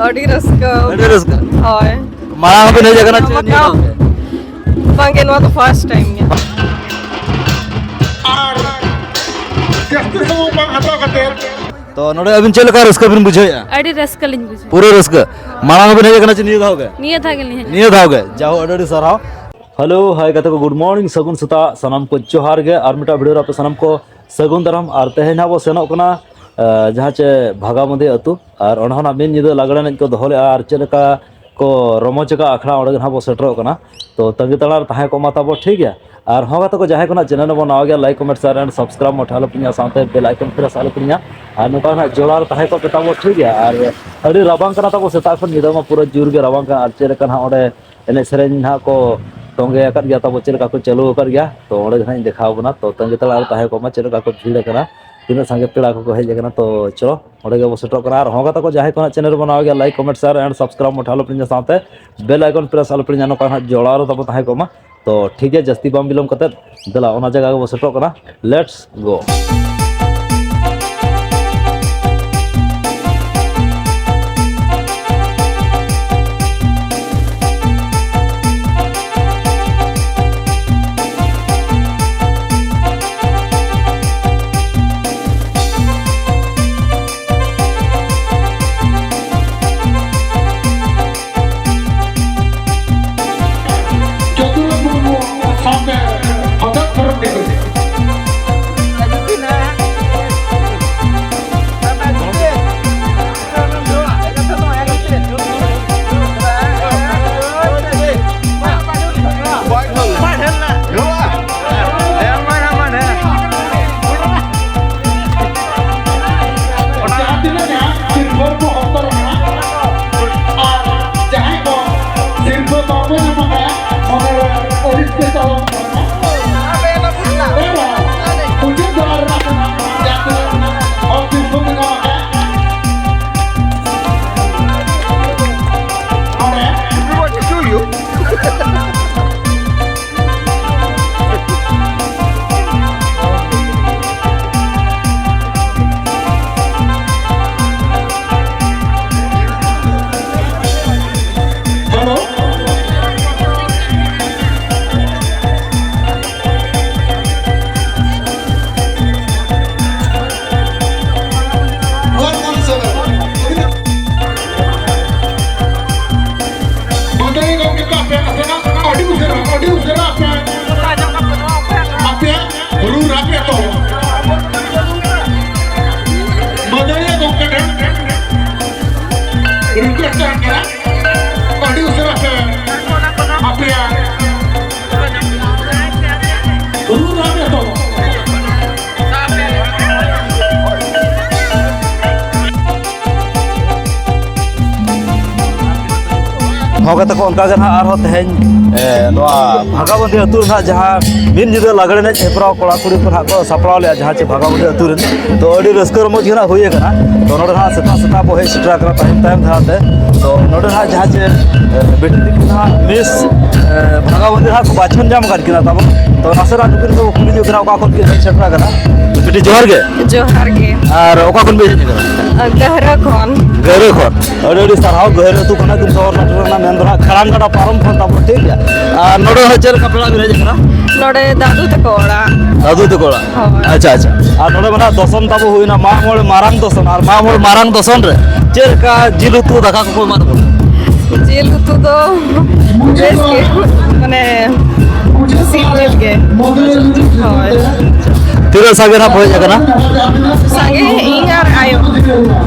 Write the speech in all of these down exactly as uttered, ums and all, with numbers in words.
ᱟᱹᱰᱤ ᱨᱟᱹᱥᱠᱟᱹ᱾ ᱟᱹᱰᱤ ᱨᱟᱹᱥᱠᱟᱹ᱾ ᱦᱳᱭ᱾ ᱢᱟᱲᱟᱝ ᱦᱚᱸᱵᱤᱱ ᱦᱮᱡ ᱟᱠᱟᱱᱟ ᱪᱮ ᱱᱤᱭᱟᱹ ᱫᱷᱟᱣ ᱜᱮ? ᱵᱟᱝᱜᱮ, ᱱᱚᱣᱟ ᱫᱚ first time ᱜᱮ᱾ ᱟᱨ ᱡᱟᱹᱥᱛᱤ ᱥᱚᱢᱚᱭ ᱵᱟᱝ ᱦᱟᱛᱟᱣ ᱠᱟᱛᱮ᱾ ᱛᱚ ᱱᱚᱰᱮ ᱟᱹᱵᱤᱱ ᱪᱮᱫ ᱞᱮᱠᱟ ᱨᱟᱹᱥᱠᱟᱹ ᱵᱤᱱ ᱵᱩᱡᱷᱟᱹᱣᱮᱫᱼᱟ? ᱟᱹᱰᱤ ᱨᱟᱹᱥᱠᱟᱹ ᱞᱤᱧ ᱵᱩᱡᱷᱟᱹᱣᱟ᱾ ᱯᱩᱨᱟᱹ ᱨᱟᱹᱥᱠᱟᱹ᱾ ᱢᱟᱲᱟᱝ ᱦᱚᱸᱵᱤᱱ ᱦᱮᱡ ᱟᱠᱟᱱᱟ ᱪᱮ ᱱᱤᱭᱟᱹ ᱫᱷᱟᱣ ᱜᱮ? ᱱᱤᱭᱟᱹ ᱫᱷᱟᱣ ᱜᱮᱞᱤᱧ ᱦᱮᱡ ᱱᱤᱭᱟᱹ ᱫᱷᱟᱣ ᱜᱮ᱾ ᱡᱟᱭᱦᱳᱠ, ᱟᱹᱰᱤ ᱟᱹᱰᱤ ᱥᱟᱨᱦᱟᱣ᱾ ᱦᱮᱞᱳ, ᱦᱟᱭ ᱜᱟᱛᱮ ᱠᱚ, good morning, ᱥᱟᱹᱜᱩᱱ ᱥᱮᱛᱟᱜ, ᱥᱟᱱᱟᱢ ᱠᱚ ᱡᱚᱦᱟᱨ ᱜᱮ᱾ ᱟᱨ ᱢᱤᱫᱴᱟᱝ video ᱨᱮ ᱟᱯᱮ ᱥᱟᱱᱟᱢ ᱠᱚ ᱥᱟᱹᱜᱩᱱ ᱫᱟᱨᱟᱢ᱾ ᱟᱨ ᱛᱮᱦᱮᱧ ᱦᱟᱸᱜ ᱵᱚ ᱥᱮᱱᱚᱜ ᱠᱟᱱᱟ, ᱟᱸ, ᱡᱟᱦᱟᱸ ᱪᱮ ᱵᱷᱟᱜᱟᱢᱟᱫᱤ ᱟᱹᱛᱩ, ᱟᱨ ᱚᱸᱰᱮ ᱦᱚᱸ ᱱᱟᱜ ᱢᱤᱫ ᱧᱤᱫᱟᱹ ᱞᱟᱜᱽᱲᱮ ᱮᱱᱮᱡ ᱠᱚ ᱫᱚᱦᱚ ᱞᱮᱜᱼᱟ, ᱟᱨ ᱪᱮᱫ ᱞᱮᱠᱟ ᱠᱚ ᱨᱚᱢᱚᱡᱽ ᱟᱠᱟᱫ ᱟᱠᱷᱲᱟ, ᱚᱸᱰᱮ ᱜᱮ ᱱᱟᱜ ᱵᱚ ᱥᱮᱴᱮᱨᱚᱜ ᱠᱟᱱᱟ᱾ ᱛᱚ ᱛᱟᱺᱜᱤ ᱛᱟᱲᱟᱜ ᱨᱮ ᱛᱟᱦᱮᱸ ᱠᱚᱜ ᱢᱟ ᱛᱟᱵᱚ, ᱴᱷᱤᱠ ᱜᱮᱭᱟ᱾ ᱟᱨ ᱦᱚᱸ ᱜᱟᱛᱮ ᱠᱚ, ᱡᱟᱦᱟᱸᱭ ᱠᱚ ᱱᱟᱜ channel ᱨᱮᱵᱚᱱ ᱱᱟᱣᱟ ᱜᱮᱭᱟ, like, comment, share and subscribe ᱢᱚᱴᱷᱮ ᱟᱞᱚᱯᱮ ᱦᱤᱲᱤᱧᱟ, ᱥᱟᱶᱛᱮ bell icon press ᱟᱞᱚᱯᱮ ᱦᱤᱲᱤᱧᱟ᱾ ᱟᱨ ᱱᱚᱝᱠᱟ ᱱᱟᱜ ᱡᱚᱲᱟᱣ ᱨᱮ ᱛᱟᱦᱮᱸ ᱠᱚᱜ ᱯᱮ ᱛᱟᱵᱚ, ᱴᱷᱤᱠ ᱜᱮᱭᱟ᱾ ᱟᱨ ᱟᱹᱰᱤ ᱨᱟᱵᱟᱝ ᱠᱟᱱᱟ ᱛᱟᱵᱚ, ᱥᱮᱛᱟᱜ ᱠᱷᱚᱱ ᱧᱤᱫᱟᱹ ᱢᱟ ᱯᱩᱨᱟᱹ ᱡᱳᱨ ᱜᱮ ᱨᱟᱵᱟᱝ ᱠᱟᱱᱟ᱾ ᱟᱨ ᱪᱮᱫ ᱞᱮᱠᱟ ᱱᱟᱜ ᱚᱸᱰᱮ ᱮᱱᱮᱡ ᱥᱮᱨᱮᱧ ᱱᱟᱦᱟᱜ ᱠᱚ ᱛᱚᱸᱜᱮ ᱟᱠᱟᱫ ᱜᱮᱭᱟ ᱛᱟᱵᱚ, ᱪᱮᱫ ᱞᱮᱠᱟ ᱠᱚ ᱪᱟᱹᱞᱩ ᱟᱠᱟᱫ ᱜᱮᱭᱟ, ᱛᱚ ᱚᱸᱰᱮ ᱜᱮ ᱱᱟᱦᱟᱜ ᱤᱧ ᱫᱮᱠᱷᱟᱣ ᱟᱵᱚᱱᱟ᱾ ᱛᱚ ᱛᱟᱺᱜᱤ ᱛᱟᱲᱟᱜ ᱨᱮ ᱛᱟᱦᱮᱸ ᱠᱚᱜ ᱢᱟ, ᱪᱮᱫ ᱞᱮᱠᱟ ᱠᱚ ᱵᱷᱤᱲ ᱟᱠᱟᱱᱟ, ᱛᱤᱱᱟᱹᱜ ᱥᱟᱸᱜᱮ ᱯᱮᱲᱟ ᱠᱚᱠᱚ ᱦᱮᱡ ᱟᱠᱟᱱᱟ᱾ ᱛᱚ ᱪᱚᱞᱚ, ᱚᱸᱰᱮ ᱜᱮᱵᱚ ᱥᱮᱴᱮᱨᱚᱜ ᱠᱟᱱᱟ᱾ ᱟᱨ ᱦᱚᱸ ᱜᱟᱛᱮ ᱠᱚ, ᱡᱟᱦᱟᱸᱭ ᱠᱚ ᱱᱟᱦᱟᱜ channel ᱨᱮᱵᱚᱱ ᱱᱟᱣᱟ ᱜᱮᱭᱟ, like, comment, share and subscribe ᱢᱚᱴᱷᱮ ᱟᱞᱚᱯᱮ ᱦᱤᱲᱤᱧᱟ, ᱥᱟᱶᱛᱮ bell icon press ᱟᱞᱚᱯᱮ ᱦᱤᱲᱤᱧᱟ᱾ ᱱᱚᱝᱠᱟ ᱱᱟᱦᱟᱜ ᱡᱚᱲᱟᱣ ᱨᱮ ᱛᱟᱵᱚ ᱛᱟᱦᱮᱸ ᱠᱚᱜ ᱢᱟ᱾ ᱛᱚ ᱴᱷᱤᱠ ᱜᱮᱭᱟ, ᱡᱟᱹᱥᱛᱤ ᱵᱟᱝ ᱵᱤᱞᱚᱢ ᱠᱟᱛᱮᱫ ᱫᱮᱞᱟ ᱚᱱᱟ ᱡᱟᱭᱜᱟ ᱜᱮᱵᱚ ᱥᱮᱴᱮᱨᱚᱜ ᱠᱟᱱᱟ᱾ Let's go᱾ ᱡᱚᱫᱩᱨᱟᱢ ᱢᱩᱨᱢᱩ ᱥᱟᱶᱛᱮ ᱦᱚᱛᱚᱫ ᱯᱚᱨᱚᱵᱽ ᱴᱤᱠᱟᱹ᱾ ᱟᱹᱰᱤ ᱩᱥᱟᱹᱨᱟ ᱯᱮ ᱟᱯᱮᱭᱟᱜ ᱨᱩ ᱨᱟᱦᱟ ᱮᱛᱚᱦᱚᱵ᱾ ᱦᱚᱸ ᱜᱟᱛᱮ ᱠᱚ, ᱚᱱᱠᱟ ᱜᱮ ᱱᱟᱦᱟᱜ ᱟᱨᱦᱚᱸ ᱛᱮᱦᱮᱧ, ᱮ, ᱱᱚᱣᱟ ᱵᱷᱟᱜᱟᱵᱚᱸᱫᱤ ᱟᱹᱛᱩ ᱨᱮᱱᱟᱜ ᱡᱟᱦᱟᱸ ᱢᱤᱫ ᱧᱤᱫᱟᱹ ᱞᱟᱜᱽᱲᱮ ᱮᱱᱮᱡ ᱦᱮᱯᱨᱟᱣ ᱠᱚᱲᱟ ᱠᱩᱲᱤ ᱠᱚ ᱱᱟᱦᱟᱜ ᱠᱚ ᱥᱟᱯᱲᱟᱣ ᱞᱮᱫᱼᱟ, ᱡᱟᱦᱟᱸ ᱪᱮ ᱵᱷᱟᱜᱟᱵᱚᱸᱫᱤ ᱟᱹᱛᱩ ᱨᱮᱱ, ᱛᱚ ᱟᱹᱰᱤ ᱨᱟᱹᱥᱠᱟᱹ ᱨᱚᱢᱚᱡᱽ ᱜᱮ ᱱᱟᱦᱟᱜ ᱦᱩᱭ ᱟᱠᱟᱱᱟ᱾ ᱛᱚ ᱱᱚᱰᱮ ᱱᱟᱦᱟᱜ ᱥᱮᱛᱟᱜ ᱥᱮᱛᱟᱜ ᱵᱚ ᱦᱮᱡ ᱥᱮᱴᱮᱨ ᱟᱠᱟᱱᱟ ᱛᱟᱭᱚᱢ ᱛᱟᱭᱚᱢ ᱛᱮ᱾ ᱛᱚ ᱱᱚᱰᱮ ᱱᱟᱦᱟᱜ ᱡᱟᱦᱟᱸ ᱪᱮ, ᱮ, ᱵᱤᱴᱤ ᱛᱤᱠᱤᱱ ᱱᱟᱦᱟᱜ ᱢᱤᱥ, ᱮ, ᱵᱷᱟᱜᱟᱵᱚᱸᱫᱤ ᱱᱟᱦᱟᱜ ᱠᱚ ᱵᱟᱪᱷᱚᱱ ᱧᱟᱢ ᱟᱠᱟᱫ ᱠᱤᱱᱟ ᱛᱟᱵᱚᱱ᱾ ᱛᱚ ᱱᱟᱥᱮᱱᱟᱜ ᱱᱩᱠᱤᱱ ᱠᱚ ᱠᱩᱞᱤ ᱧᱚᱜ ᱠᱤᱱᱟ, ᱚᱠᱟ ᱠᱷᱚᱱ ᱠᱤᱱ ᱦᱮᱡ ᱥᱮᱴᱮᱨ ᱟᱠᱟᱱᱟ? ᱵᱤᱴᱤ, ᱡᱚᱦᱟᱨ ᱜᱮ᱾ ᱡᱚᱦᱟᱨ ᱜᱮ᱾ ᱟᱨ ᱚᱠᱟ ᱠᱷᱚᱱ ᱵᱤᱱ ᱦᱮᱡ ᱟᱠᱟᱱᱟ? ᱜᱟᱹᱦᱨᱟᱹ ᱠᱷᱚᱱ᱾ ᱜᱟᱹᱦᱨᱟᱹ ᱠᱷᱚᱱ᱾ ᱟᱹᱰᱤ ᱟᱹᱰᱤ ᱥᱟᱨᱦᱟᱣ᱾ ᱜᱟᱹᱦᱨᱟᱹ ᱟᱹᱛᱩ ᱠᱷᱚᱱᱟᱜ ᱠᱤᱱ ᱥᱚᱦᱚᱨ ᱥᱮᱴᱮᱨ ᱟᱠᱟᱱᱟ, ᱢᱮᱱ ᱫᱚ ᱱᱟᱦᱟᱜ ᱠᱷᱟᱲᱟᱝ ᱜᱟᱰᱟ ᱯᱟᱨᱚᱢ ᱠᱷᱚᱱ ᱛᱟᱵᱚᱱ, ᱴᱷᱤᱠ ᱜᱮᱭᱟ᱾ ᱟᱨ ᱱᱚᱰᱮ ᱦᱚᱸ ᱪᱮᱫ ᱞᱮᱠᱟ ᱯᱮᱲᱟ ᱵᱤᱱ ᱦᱮᱡ ᱟᱠᱟᱱᱟ? ᱱᱚᱰᱮ ᱫᱟᱫᱩ ᱛᱟᱠᱚ ᱚᱲᱟᱜ᱾ ᱫᱟᱫᱩ ᱛᱟᱠᱚ ᱚᱲᱟᱜ? ᱦᱳᱭ᱾ ᱟᱪᱪᱷᱟ, ᱟᱪᱪᱷᱟ᱾ ᱟᱨ ᱱᱚᱰᱮ ᱢᱟ ᱱᱟᱦᱟᱜ ᱫᱚᱥᱚᱱ ᱛᱟᱵᱚ ᱦᱩᱭᱱᱟ, ᱢᱟᱜ ᱢᱚᱬᱮ ᱢᱟᱨᱟᱝ ᱫᱚᱥᱚᱱ, ᱟᱨ ᱢᱟᱜ ᱢᱚᱬᱮ ᱢᱟᱨᱟᱝ ᱫᱚᱥᱚᱱ ᱨᱮ ᱪᱮᱫ ᱞᱮᱠᱟ ᱡᱤᱞ ᱩᱛᱩ ᱫᱟᱠᱟ ᱠᱚᱠᱚ ᱮᱢᱟ ᱵᱚᱱᱟ? ᱡᱤᱞ ᱩᱛᱩ ᱫᱚ ᱵᱮᱥ ᱜᱮ, ᱢᱟᱱᱮ ᱥᱤᱢ ᱡᱤᱞ ᱜᱮ᱾ ᱦᱳᱭ᱾ ᱛᱤᱱᱟᱹᱜ ᱥᱟᱸᱜᱮ ᱱᱟᱦᱟᱜ ᱯᱮ ᱦᱮᱡ ᱟᱠᱟᱱᱟ? ᱥᱟᱸᱜᱮ ᱤᱧ ᱟᱨ ᱟᱭᱳ᱾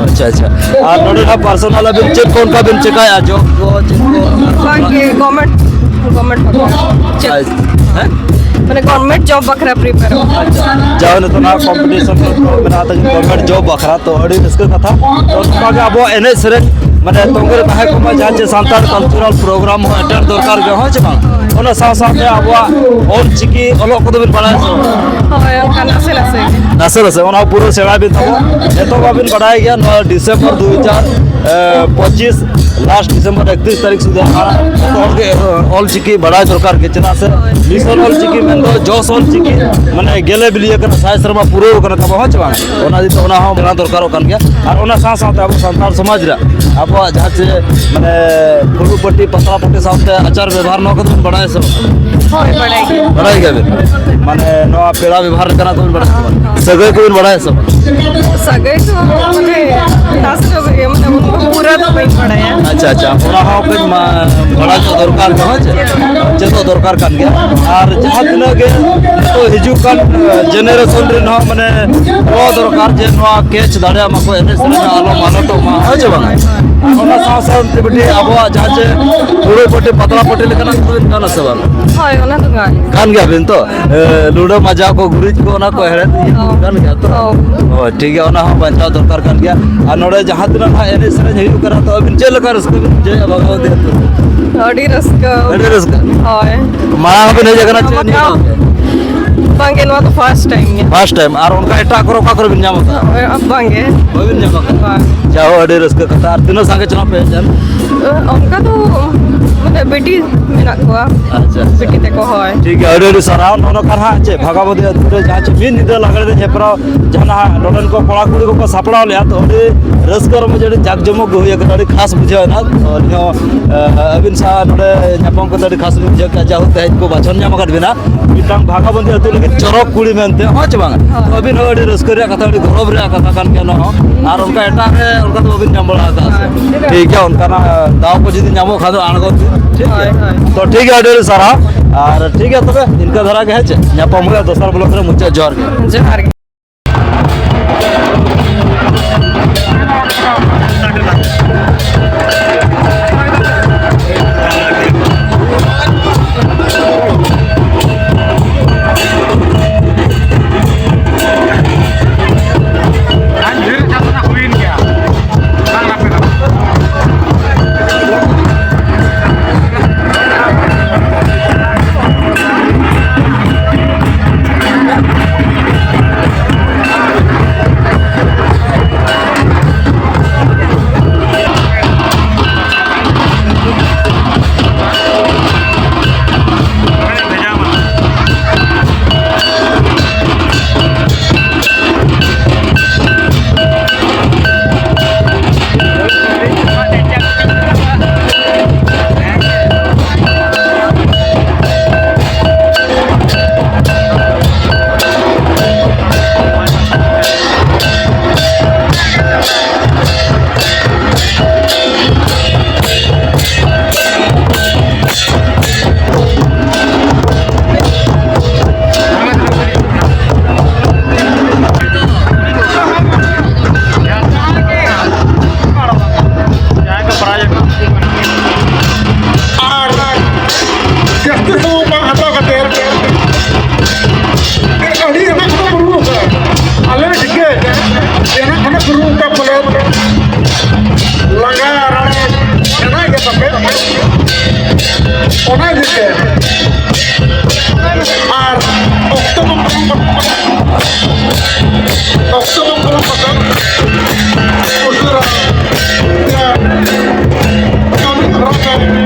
ᱟᱪᱪᱷᱟ, ᱟᱪᱪᱷᱟ᱾ ᱟᱨ ᱱᱚᱰᱮ ᱱᱟᱦᱟᱜ ᱯᱟᱨᱥᱚᱱᱟᱞ ᱟᱹᱵᱤᱱ ᱪᱮᱫ ᱠᱚ ᱚᱱᱠᱟ ᱵᱤᱱ ᱪᱮᱠᱟᱭᱟ? ᱡᱚᱵ ᱠᱚ, ᱪᱮᱫ ᱠᱚ? ᱵᱟᱝ ᱜᱮ, ᱜᱚᱨᱢᱮᱱᱴ, ᱜᱚᱨᱢᱮᱱᱴ ᱠᱚ ᱪᱮᱫ? ᱟᱪᱪᱷᱟ, ᱦᱮᱸ? ᱢᱟᱱᱮ ᱜᱚᱨᱢᱮᱱᱴ ᱡᱚᱵ ᱵᱟᱠᱷᱨᱟ ᱯᱨᱤᱯᱮᱭᱟᱨ᱾ ᱟᱪᱪᱷᱟ, ᱡᱟᱣ ᱱᱤᱛᱚᱜ ᱱᱟᱦᱟᱜ ᱠᱚᱢᱯᱤᱴᱤᱥᱚᱱ ᱠᱚ ᱢᱮᱱᱟᱜ ᱛᱟᱹᱠᱤᱱ ᱜᱚᱨᱢᱮᱱᱴ ᱡᱚᱵ ᱵᱟᱠᱷᱨᱟ, ᱛᱚ ᱟᱹᱰᱤ ᱨᱟᱹᱥᱠᱟᱹ ᱠᱟᱛᱷᱟ᱾ ᱛᱚ ᱱᱚᱝᱠᱟ ᱜᱮ ᱟᱵᱚᱣᱟᱜ ᱮᱱᱮᱡ ᱥᱮᱨᱮᱧ, ᱢᱟᱱᱮ ᱛᱚᱸᱜᱮ ᱨᱮ ᱛᱟᱦᱮᱸ ᱠᱚᱜ ᱢᱟ, ᱡᱟᱦᱟᱸ ᱪᱮ ᱥᱟᱱᱛᱟᱲ ᱠᱟᱞᱪᱟᱨᱟᱞ ᱯᱨᱳᱜᱨᱟᱢ ᱦᱚᱸ ᱮᱴᱮᱱᱰ ᱫᱚᱨᱠᱟᱨ ᱜᱮ, ᱦᱳᱭ ᱪᱮ ᱵᱟᱝ? ᱚᱱᱟ ᱥᱟᱶ ᱥᱟᱶᱛᱮ ᱟᱵᱚᱣᱟᱜ ᱚᱞ ᱪᱤᱠᱤ ᱚᱞᱚᱜ ᱠᱚᱫᱚ ᱵᱤᱱ ᱵᱟᱲᱟᱭᱟ ᱥᱮ ᱵᱟᱝ? ᱦᱳᱭ, ᱚᱱᱠᱟ ᱱᱟᱥᱮ ᱱᱟᱥᱮ᱾ ᱱᱟᱥᱮ ᱱᱟᱥᱮ, ᱚᱱᱟ ᱯᱩᱨᱟᱹ ᱥᱮᱬᱟᱭ ᱵᱤᱱ ᱛᱟᱵᱚ᱾ ᱱᱤᱛᱚᱜ ᱢᱟᱵᱤᱱ ᱵᱟᱰᱟᱭ ᱜᱮᱭᱟ, ᱱᱚᱣᱟ ᱰᱤᱥᱮᱢᱵᱚᱨ ᱫᱩ ᱦᱟᱡᱟᱨ ᱯᱚᱸᱪᱤᱥ, ᱞᱟᱥᱴ ᱰᱤᱥᱮᱢᱵᱚᱨ ᱮᱠᱛᱨᱤᱥ ᱛᱟᱹᱨᱤᱠᱷ ᱥᱩᱫᱷᱟᱹ ᱡᱚᱛᱚ ᱦᱚᱲ ᱜᱮ ᱚᱞ ᱪᱤᱠᱤ ᱵᱟᱰᱟᱭ ᱫᱚᱨᱠᱟᱨ ᱜᱮ᱾ ᱪᱮᱫᱟᱜ ᱥᱮ ᱢᱤᱥᱚᱱ ᱚᱞ ᱪᱤᱠᱤ ᱢᱮᱱᱫᱚ ᱡᱚᱥ ᱚᱞ ᱪᱤᱠᱤ, ᱢᱟᱱᱮ ᱜᱮᱞᱮ ᱵᱤᱞᱤ ᱟᱠᱟᱱᱟ, ᱥᱟᱭ ᱥᱮᱨᱢᱟ ᱯᱩᱨᱟᱹᱣ ᱟᱠᱟᱱᱟ ᱛᱟᱵᱚ, ᱦᱳᱭ ᱪᱮ ᱵᱟᱝ? ᱚᱱᱟ ᱤᱫᱤ ᱛᱮ ᱚᱱᱟ ᱦᱚᱸ ᱥᱮᱬᱟ ᱫᱚᱨᱠᱟᱨᱚᱜ ᱠᱟᱱ ᱜᱮᱭᱟ᱾ ᱟᱨ ᱚᱱᱟ ᱥᱟᱶ ᱥᱟᱶᱛᱮ ᱟᱵᱚ ᱥᱟᱱᱛᱟᱲ ᱥᱚᱢᱟᱡᱽ ᱨᱮᱭᱟᱜ ᱟᱵᱚᱣᱟᱜ ᱡᱟᱦᱟᱸ ᱪᱮ, ᱢᱟᱱᱮ, ᱯᱷᱩᱞᱩ ᱯᱟᱹᱴᱤ, ᱯᱟᱛᱲᱟ ᱯᱟᱹᱴᱤ ᱥᱟᱶᱛᱮ ᱟᱪᱟᱨ ᱵᱮᱵᱚᱦᱟᱨ, ᱱᱚᱣᱟ ᱠᱚᱫᱚ ᱵᱤᱱ ᱵᱟᱲᱟᱭᱟ ᱥᱮ ᱵᱟᱝ? ᱦᱳᱭ, ᱵᱟᱲᱟᱭ ᱜᱮ᱾ ᱵᱟᱲᱟᱭ ᱜᱮᱭᱟᱵᱤᱱ? ᱢᱟᱱᱮ, ᱱᱚᱣᱟ ᱯᱮᱲᱟ ᱵᱮᱵᱚᱦᱟᱨ ᱞᱮᱠᱟᱱᱟᱜ ᱠᱚᱵᱤᱱ ᱵᱟᱲᱟᱭᱟ ᱥᱮ ᱵᱟᱝ? ᱥᱟᱹᱜᱟᱹᱭ ᱠᱚᱵᱤᱱ ᱵᱟᱲᱟᱭᱟ ᱥᱮ ᱵᱟᱝ? ᱥᱟᱹᱜᱟᱹᱭ ᱫᱚ, ᱢᱟᱱᱮ, ᱱᱟᱥᱮ ᱧᱚᱜ ᱜᱮ, ᱢᱟᱱᱮ, ᱩᱱᱠᱩ ᱯᱩᱨᱟᱹ ᱟᱪᱪᱷᱟ, ᱟᱪᱪᱷᱟ, ᱚᱱᱟ ᱦᱚᱸ ᱠᱟᱹᱡ ᱢᱟ ᱵᱟᱲᱟᱭ ᱧᱚᱜ ᱫᱚᱨᱠᱟᱨ ᱠᱟᱱᱟ, ᱦᱮᱸ ᱪᱮ? ᱪᱮᱫᱚᱜ ᱫᱚᱨᱠᱟᱨ ᱠᱟᱱ ᱜᱮᱭᱟ᱾ ᱟᱨ ᱡᱟᱦᱟᱸ ᱛᱤᱱᱟᱹᱜ ᱜᱮ ᱱᱤᱛᱚᱜ ᱦᱤᱡᱩᱜ ᱠᱟᱱ, ᱮ, generation ᱨᱮᱱ ᱦᱚᱸ, ᱢᱟᱱᱮ, ᱱᱚᱣᱟ ᱫᱚᱨᱠᱟᱨ ᱡᱮ ᱱᱚᱣᱟ catch ᱫᱟᱲᱮᱭᱟᱜ ᱢᱟᱠᱚ, ᱮᱱᱮᱡ ᱥᱮᱨᱮᱧ ᱟᱞᱚ ᱢᱟᱞᱚᱴᱚᱜ ᱢᱟ, ᱦᱮᱸ ᱪᱮ ᱵᱟᱝ? ᱟᱨ ᱚᱱᱟ ᱥᱟᱶ ᱥᱟᱶᱛᱮ ᱵᱤᱴᱤ ᱟᱵᱚᱣᱟᱜ ᱡᱟᱦᱟᱸ ᱪᱮ ᱦᱩᱲᱩ ᱯᱟᱹᱴᱤ, ᱯᱟᱛᱲᱟ ᱯᱟᱹᱴᱤ ᱞᱮᱠᱟᱱᱟᱜ ᱠᱚ ᱜᱟᱱᱟ ᱥᱮ ᱵᱟᱝ? ᱦᱳᱭ, ᱚᱱᱟ ᱫᱚ ᱜᱟᱱ᱾ ᱜᱟᱱ ᱜᱮᱭᱟᱵᱤᱱ ᱛᱚ? ᱮ, ᱞᱩᱰᱟᱹ ᱢᱟᱡᱟᱣ ᱠᱚ, ᱜᱩᱨᱤᱡ ᱠᱚ, ᱚᱱᱟ ᱠᱚ ᱦᱮᱲᱦᱮᱫ ᱤᱭᱟᱹ ᱠᱚ ᱦᱚᱸ᱾ ᱜᱟᱱ ᱜᱮᱭᱟ ᱛᱚ? ᱦᱚᱸ᱾ ᱦᱳᱭ, ᱴᱷᱤᱠ ᱜᱮᱭᱟ, ᱚᱱᱟ ᱦᱚᱸ ᱵᱟᱧᱪᱟᱣ ᱫᱚᱨᱠᱟᱨ ᱠᱟᱱ ᱜᱮᱭᱟ᱾ ᱟᱨ ᱱᱚᱰᱮ ᱡᱟᱦᱟᱸ ᱛᱤᱱᱟᱹᱜ ᱱᱟᱦᱟᱜ ᱮᱱᱮᱡ ᱥᱮᱨᱮᱧ ᱦᱩᱭᱩᱜ ᱠᱟᱱᱟ, ᱛᱚ ᱟᱹᱵᱤᱱ ᱪᱮᱫ ᱞᱮᱠᱟ ᱨᱟᱹᱥᱠᱟᱹ ᱵᱤᱱ ᱵᱩᱡᱷᱟᱹᱣᱮᱫᱼᱟ ᱵᱷᱟᱜᱟᱣᱟᱛᱤ ᱟᱹᱛᱩ ᱨᱮ? ᱟᱹᱰᱤ ᱨᱟᱹᱥᱠᱟᱹ᱾ ᱟᱹᱰᱤ ᱨᱟᱹᱥᱠᱟᱹ? ᱦᱳᱭ᱾ ᱢᱟᱲᱟᱝ ᱦᱚᱸᱵᱤᱱ ᱦᱮᱡ ᱟᱠᱟᱱᱟ ᱪᱮ ᱱᱤᱭᱟᱹ ᱫᱷᱟᱣ ᱜᱮ? ᱵᱟᱝᱜᱮ, ᱱᱚᱣᱟ ᱫᱚ first time ᱜᱮ᱾ First time? ᱟᱨ ᱚᱱᱠᱟ ᱮᱴᱟᱜ ᱠᱚᱨᱮ ᱚᱠᱟ ᱠᱚᱨᱮ ᱵᱤᱱ ᱧᱟᱢ ᱟᱠᱟᱫᱼᱟ? ᱵᱟᱝᱜᱮ᱾ ᱵᱟᱹᱵᱤᱱ ᱧᱟᱢ ᱟᱠᱟᱫᱼᱟ? ᱵᱟᱝ᱾ ᱡᱟᱦᱳ, ᱟᱹᱰᱤ ᱨᱟᱹᱥᱠᱟᱹ ᱠᱟᱛᱷᱟ᱾ ᱟᱨ ᱛᱤᱱᱟᱹᱜ ᱥᱟᱸᱜᱮ ᱪᱚ ᱱᱟᱦᱟᱜ ᱯᱮ ᱦᱮᱡ ᱮᱱ? ᱚᱱᱠᱟ ᱫᱚ, ᱢᱟᱱᱮ, ᱵᱤᱴᱤ ᱢᱮᱱᱟᱜ ᱠᱚᱣᱟ᱾ ᱟᱪᱪᱷᱟ, ᱟᱪᱪᱷᱟ᱾ ᱵᱤᱴᱤ ᱛᱟᱠᱚ, ᱦᱳᱭ᱾ ᱴᱷᱤᱠ ᱜᱮᱭᱟ, ᱟᱹᱰᱤ ᱟᱹᱰᱤ ᱥᱟᱨᱦᱟᱣ᱾ ᱱᱚᱜᱼᱚ ᱱᱚᱝᱠᱟ ᱱᱟᱦᱟᱜ ᱪᱮᱫ ᱵᱷᱟᱜᱟᱵᱚᱛᱤ ᱟᱹᱛᱩ ᱨᱮ ᱡᱟᱦᱟᱸ ᱪᱮᱫ ᱢᱤᱫ ᱧᱤᱫᱟᱹ ᱞᱟᱜᱽᱲᱮ ᱮᱱᱮᱡ ᱦᱮᱯᱨᱟᱣ ᱡᱟᱦᱟᱸ ᱱᱟᱦᱟᱜ ᱱᱚᱰᱮᱱ ᱠᱚ ᱠᱚᱲᱟ ᱠᱩᱲᱤ ᱠᱚᱠᱚ ᱥᱟᱯᱲᱟᱣ ᱞᱮᱫᱼᱟ, ᱛᱚ ᱟᱹᱰᱤ ᱨᱟᱹᱥᱠᱟᱹ ᱨᱚᱢᱚᱡᱽ, ᱟᱹᱰᱤ ᱡᱟᱠ ᱡᱚᱢᱚᱠ ᱜᱮ ᱦᱩᱭ ᱟᱠᱟᱱᱟ, ᱟᱹᱰᱤ ᱠᱷᱟᱥ ᱵᱩᱡᱷᱟᱹᱣ ᱮᱱᱟ᱾ ᱛᱚ ᱟᱹᱞᱤᱧ ᱦᱚᱸ, ᱮ, ᱟᱹᱵᱤᱱ ᱥᱟᱶ ᱱᱚᱰᱮ ᱧᱟᱯᱟᱢ ᱠᱟᱛᱮ ᱟᱹᱰᱤ ᱠᱷᱟᱥ ᱞᱤᱧ ᱵᱩᱡᱷᱟᱹᱣ ᱠᱮᱫᱼᱟ, ᱡᱟᱭᱦᱳᱠ ᱛᱮᱦᱮᱧ ᱠᱚ ᱵᱟᱪᱷᱚᱱ ᱧᱟᱢ ᱟᱠᱟᱫ ᱵᱤᱱᱟ᱾ ᱢᱤᱫᱴᱟᱝ ᱵᱷᱟᱜᱟᱵᱚᱸᱫᱤ ᱟᱹᱛᱩ ᱞᱟᱹᱜᱤᱫ ᱪᱚᱨᱚᱠ ᱠᱩᱲᱤ ᱢᱮᱱᱛᱮ, ᱦᱚᱸ ᱪᱮ ᱵᱟᱝ? ᱦᱳᱭ᱾ ᱟᱹᱵᱤᱱ ᱦᱚᱸ ᱟᱹᱰᱤ ᱨᱟᱹᱥᱠᱟᱹ ᱨᱮᱭᱟᱜ ᱠᱟᱛᱷᱟ, ᱟᱹᱰᱤ ᱜᱚᱨᱚᱵᱽ ᱨᱮᱭᱟᱜ ᱠᱟᱛᱷᱟ ᱠᱟᱱ ᱜᱮᱭᱟ ᱱᱚᱣᱟ ᱦᱚᱸ᱾ ᱟᱨ ᱚᱱᱠᱟ ᱮᱴᱟᱜ ᱨᱮ ᱚᱱᱠᱟ ᱫᱚ ᱵᱟᱹᱵᱤᱱ ᱧᱟᱢ ᱵᱟᱲᱟ ᱟᱠᱟᱫᱟ ᱥᱮ? ᱦᱳᱭ᱾ ᱴᱷᱤᱠ ᱜᱮᱭᱟ, ᱚᱱᱠᱟᱱᱟᱜ ᱫᱟᱣ ᱠᱚ ᱡᱩᱫᱤ ᱧᱟᱢᱚᱜ ᱠᱷᱟᱱ ᱫᱚ ᱟᱬᱜᱚ ᱵᱤᱱ, ᱴᱷᱤᱠ ᱜᱮᱭᱟ? ᱦᱳᱭ, ᱦᱳᱭ᱾ ᱛᱚ ᱴᱷᱤᱠ ᱜᱮᱭᱟ, ᱟᱹᱰᱤ ᱟᱹᱰᱤ ᱥᱟᱨᱦᱟᱣ᱾ ᱟᱨ ᱴᱷᱤᱠ ᱜᱮᱭᱟ ᱛᱚᱵᱮ, ᱤᱱᱠᱟᱹ ᱫᱷᱟᱨᱟ ᱜᱮ, ᱦᱮᱸ ᱪᱮ? ᱧᱟᱯᱟᱢ ᱦᱩᱭᱩᱜᱼᱟ ᱫᱚᱥᱟᱨ vlog ᱨᱮ᱾ ᱢᱩᱪᱟᱹᱫ ᱡᱚᱦᱟᱨ ᱜᱮ᱾ ᱡᱚᱦᱟᱨ ᱜᱮ᱾ ᱚᱱᱟ ᱤᱫᱤ ᱛᱮ ᱟᱨ ᱚᱠᱛᱚ ᱵᱟᱝ ᱯᱚᱞᱚᱢ ᱠᱟᱛᱮ, ᱚᱠᱛᱚ ᱵᱟᱝ ᱯᱚᱞᱚᱢ ᱠᱟᱛᱮ ᱩᱥᱟᱹᱨᱟ ᱠᱟᱹᱢᱤ ᱦᱚᱨᱟ ᱛᱮ